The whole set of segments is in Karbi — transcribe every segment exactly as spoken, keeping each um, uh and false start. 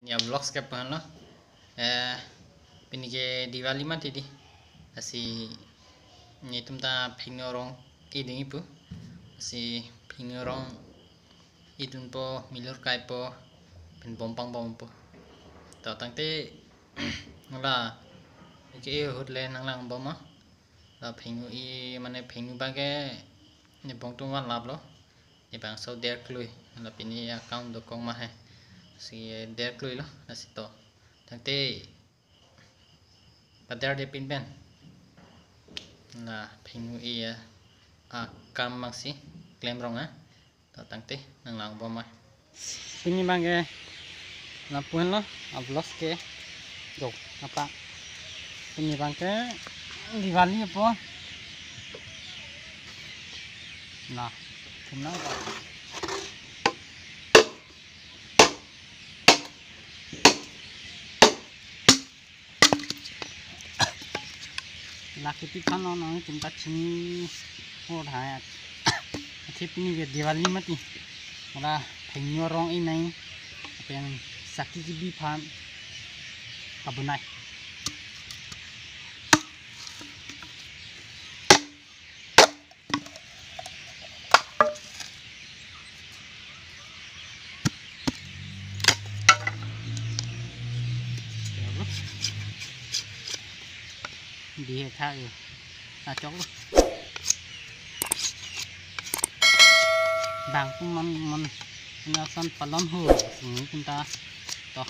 Ya vlogs ke pan lo. Eh, pini ke Diwali mati di. Lasi netum ta phingno arong iding ipu. Lasi phingno arong idunpo, milur kaipo, pen bom pangbompo. To tangte la ke ahut le nanglangbom ma. La phingno i mane phingno abang ke ne bong tum van lap lo. Ne bangso der klui. La pini account dokok ma he. Si der klui lo. Lasi to. Tangte pader de pin pen. La phingno i akam mangsi klemrong a. To tangte nanglangbom ma. Pini abang ke lapu henlo, a vlogs ke do apa. Pini abang ke Diwali apo. Nah, kumna apa? Lake pi aphan non nangtum ta chini hor hai. Athe pini ke Diwali mati. Mala phingno arong inai. Pen saki kebi aphan abonai. Di he tha yo. Achok lo. Bang tum man man na san palon ho. Sini tum ta to.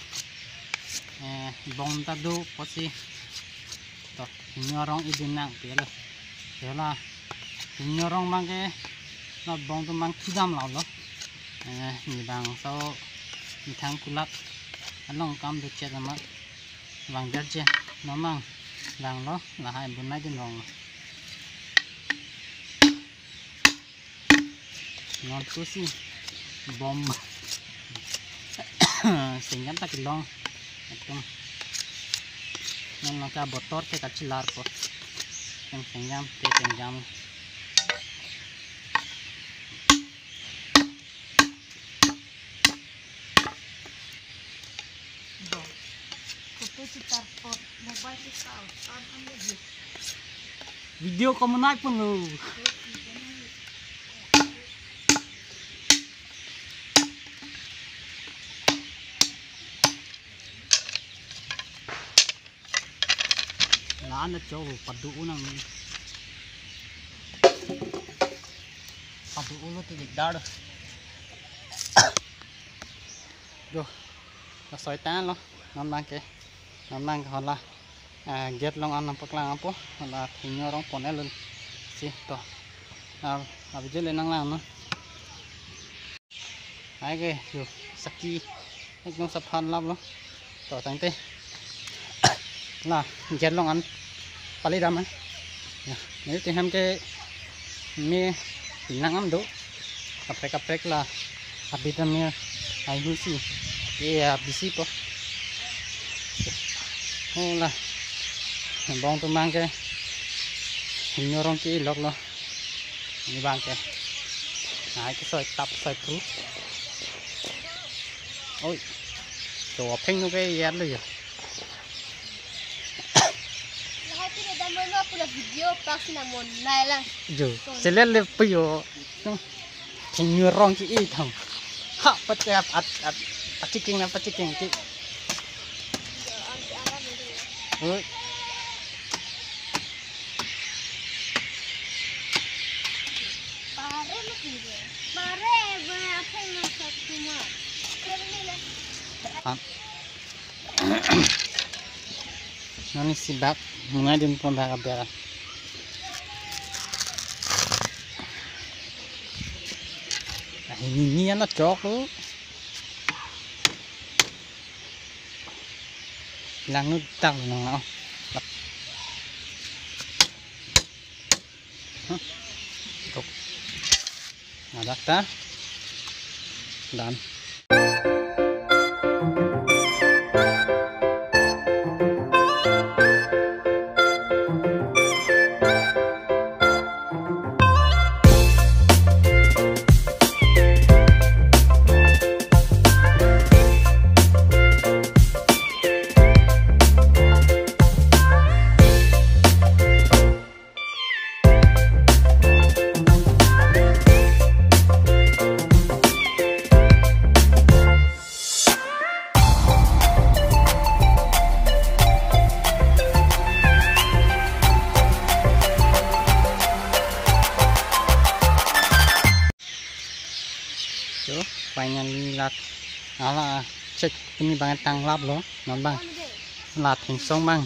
Eh, bong ta do apotsi. To, phingno arong idun nangpi lo. Yo la, phingno arong abang ke, la bong tum abang thudam lo lo. Eh, ne bangso, ne thang kulak, along kam do chet amat, bang derje, no mang, bang lo, lahai bunai din rong lo. Non pusi bom. Sengjam ta kelong. Atum. Non nangka botor ke kachelar po. Yang sengjam, ke sengjam. Photo chitar pot mobile ke kau, kau kan lagi. Video ko menai pun lo. Lah, ana chok padu unang. Padu ulo ti dikdar. Do, la soi tan lo, non abang ke, non abang ke hala, ah, gate along an nangpaklang apo, hala phingno arong pon-et lo si to, ah, abije le nanglang non. Ai ke, yo, saki, ekdom saphan lap lo, to tangte, la, gate along an, pali dam, eh. Ya, ne te hem ke me pinang am do. Kaprek kaprek la. Abi ta me ai husi. Ke ya bisi po. Oh la. Bong tum abang ke. Nyorong ke lok lo. Ne abang ke. Ai ke soi tap soi pru. Oi. Cho phingno ke ya lo ya. Lahai pini dam mo pula video pak sina mon nai lang. Jo, selel le puyo. Phingno arong ke-i thang. Ha, pati ap, at, at, pachiking na pachiking ke. Oi. Pare mo pini. Pare, ba, apa yang masak cuma? Pare ni lah. Ah. Nani si bak, munai din pon bak aber. Ah, ini, ini anak cok lo. Lang nu tak nang, oh. Huh? Tok. Adak ta. Dan. Hala chek pini bang tanglaplo, non bang. La thengsong bang.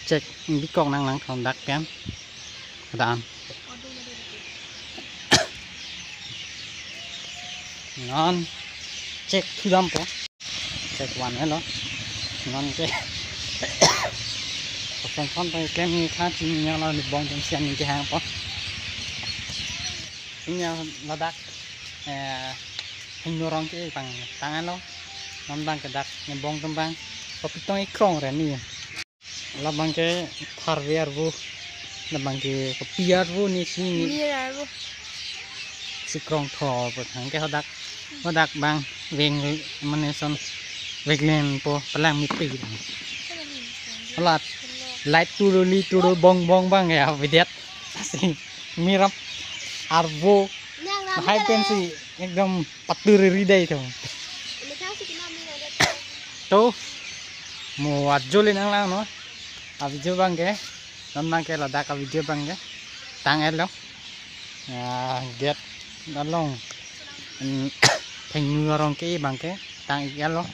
Chek bikok nanglang thon dak pen. Kedan. Non chek thudampo. Chek van helo. Non ke. Koson son pen klem ni tha chini nyala ni bong tum sian ni kehangpo. Inya ladak, eh, hingno arong ke bang tanglo. Non bang ke dak ni bong tum bang. Kopi tong ikrong re ni. Labang ke tharve arvo. Labang ke kopi arvo ni si ni. Mir arvo. Si krongtho po thang ke hadak. Hadak bang veng mane son veglen po palang mi pi. Hala light turuli turul bong bong bang ya videt. Si mirap arvo. Hai pen si ekdom patur ridai tho. To mo ajo le nanglang no. A video bang ke. Non bang ke ladak a video bang ke. Tang-etlo. Ah, gate along. Hmm, thengnu arong ke bang ke. Tang-etlo.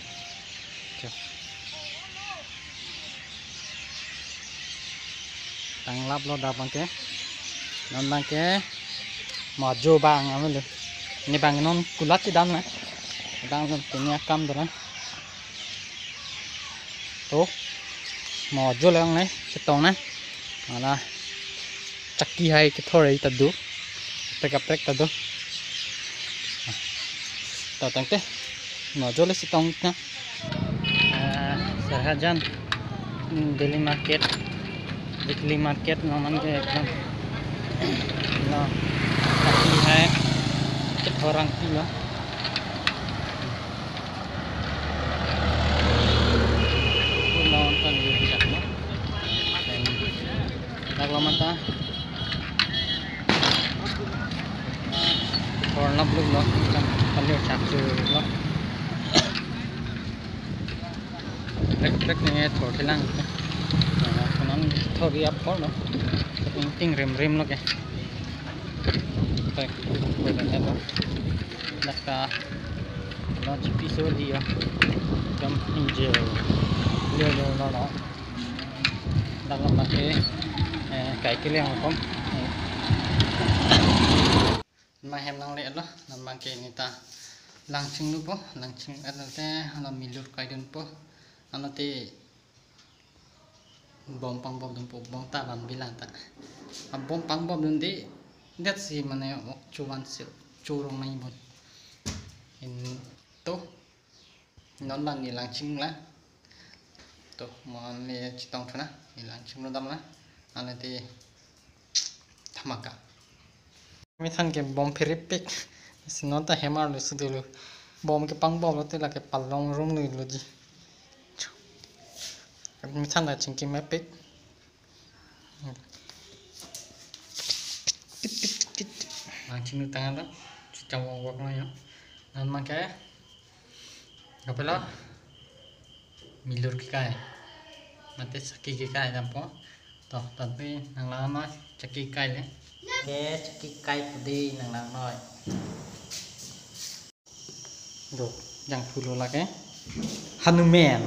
Tanglaplo dak bang ke. Non bang ke. Mo ajo bang amelo. Ni bang non kulat si dam na. Dam non punya kam dora. To. Mo ajo lang ne, chetong na. Hala chakki hai kethor ai ta do. Kaprek kaprek ta do. To tangte. Mo ajo le chetong na. Ah, Sirhajan, hmm, daily market, weekly market, non bang ke ekdom. No, chakki hai kethor arong pilo. Pulo nonton di chak no. Dak lo mata. Kethor nap luk lo, kan, kan yo chak chu lo. Prek prek ni thor thelang. Ah, kanan thor ri apor lo. Ting ting rim rim lo ke. Prek prek lo. Dak ta lo chipi so di yo. Jam inje. Lo lo lo lo. Dak lo bang ke, eh, kai kele hongkong. Ma hem nangle lo, non bang ke neta langchinglupo, langching-et te, ano milur kaidunpo, ano te bom pangbobdunpo, bom ta van bilang ta. A bom pangbobdunde, det si mane ok chuvan si churong nai bon. In to, non bang ni langchinglo. To, mo ne chetong thuna, ni langchinglo dam na. Ane te dhamaka. Methang ke bom pherepik. Si non ta hem arlo si dolo. Bom ke pangboblo te lake palong rumlo ji. Methang ta chingki mepik. Langching tanglo, chetong wok wok lo yo. Non bang ke, kapelo, milur kekai. Mate chakki kekai dampo. To, tapi nanglang no chakki kai le. Ke chakki kai pu de nanglang noi. Do, jangthu lo lake. Hanuman.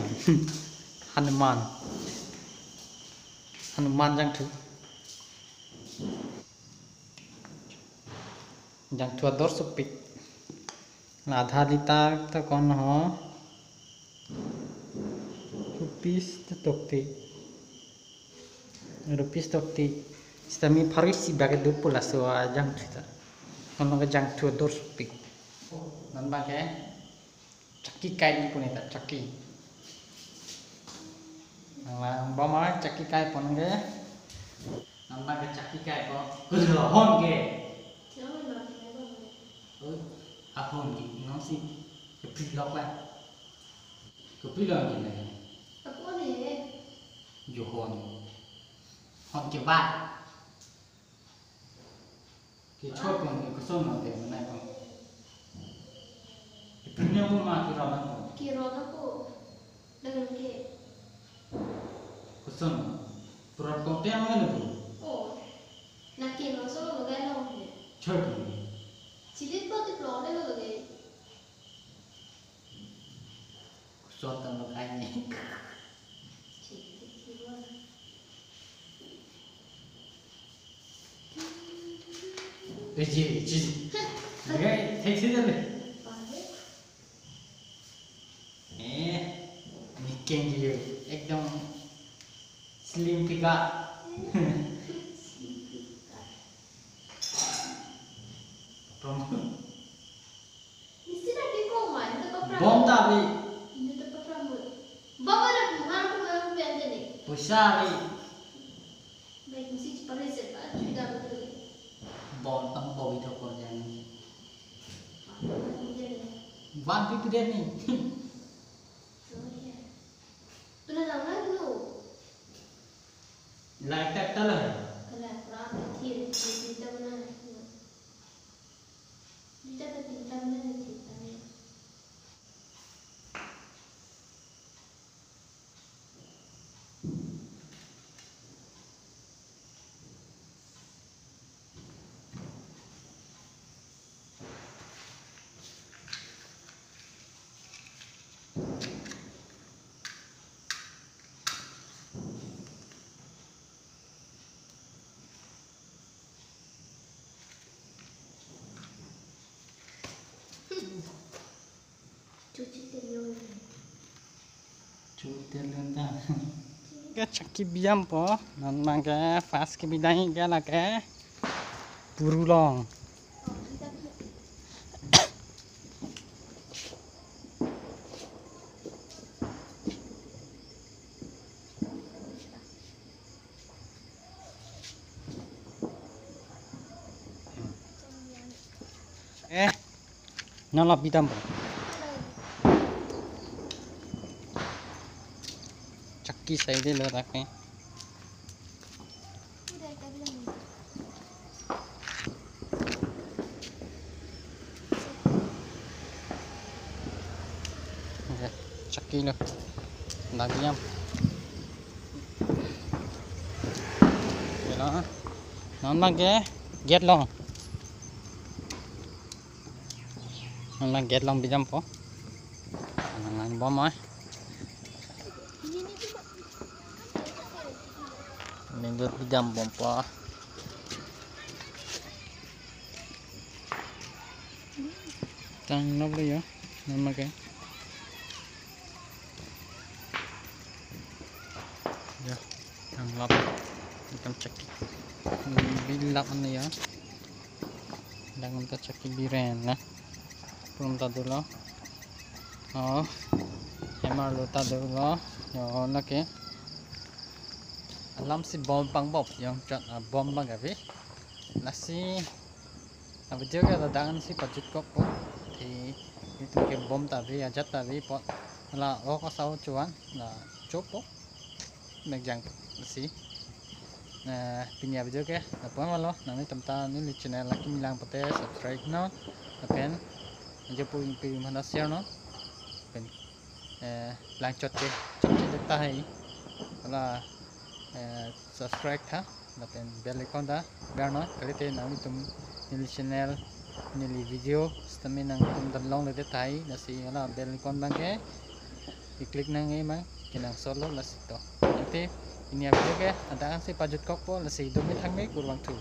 Hanuman. Hanuman jangthu. Jangthu ador sopik. La adha litar ta kon ho. Rupees ta tokte. Rupees tokte. Sitame pharo isi bak kedo pu laso ajangthu ta. Kono ke jangthu ador sopik. Non bang ke chakki kai ni pu neta chakki. Nanglang bom a chakki kai pon ke. Non bang ke chakki kai po. Kulo hon ke. Oh, ahon ke. Non si. Ke pilok la. Ke pilok ke la. Apa ni? Johon. Hon ke ba. Ke chot pon ke koson ma te manai pon. Ke punya mo ma ke rona pon. Ke rona po. Dengan ke. Koson. Pura konten mana tu? Oh. Na ke no so lo ga long he. Chot pon. Chili po ti plong le lo ge. Ton tang lo kai ni. Eji, eji. Gai, thek si dale. Eh, niken ji yo. Ekdom slim figure. From Nisi lagi koma, ini tempat pram. Bom ta ave. Ini tempat pram. Baba na pumar pumar pian deni. Poisa ave. Baik, mesti cepat reset, Pak. Sudah betul. Bom tang bom itu kerjaan. Apa dia ni? Bom itu dia ni. Oh, iya. Pernah tahu lah dulu. Light tap ta lo. Kalau pernah kecil, kita pernah. Kita ketinggalan dari cerita ni. Chuti lenta. Ke chakki bidampo, non abang ke first kebidam ke lake puru long. Eh, non la bidampo. Chakki sai delo lake. Oke, chakki lo. Lagi yam. Oke lo. Non abang ke gate long. Non abang gate long bidampo. Nang bom ai. Minggu bidam bompo. Tang nop lo ya, non abang ke. Ya, tang lap. Itam chakki. Bilap ane ya. Dang ta chakki biren na. Prum ta dolo. Oh, hammer lo ta dolo. Yo, lake. Alam si bom pangbop, jongchot abom abang ave. Lasi a video ke ladak ansi pajutkokpo. Te itum ke bom ta ave, ajat ta ave apot. La ok asau chuan, la chopo. Mek jang si. Eh, pini a video ke lapu-an lo, nanglitum ta neli channel akimi lang pote subscribe non. Lapen ajo pu ingpi mana share non. Lapen, eh, langchot ke chokche det tahai. Hala, eh, subscribe tha. Lapen bell icon ta ber non. Kalite nanglitum neli channel, neli video sitame nangtum dam longledet tahai. Lasi hala bell icon abang ke i-click nang e mang kenangsot lo lasi to. Ante pini a video ke ladak ansi pajutkokpo, lasi dome thangme, kurvangthu.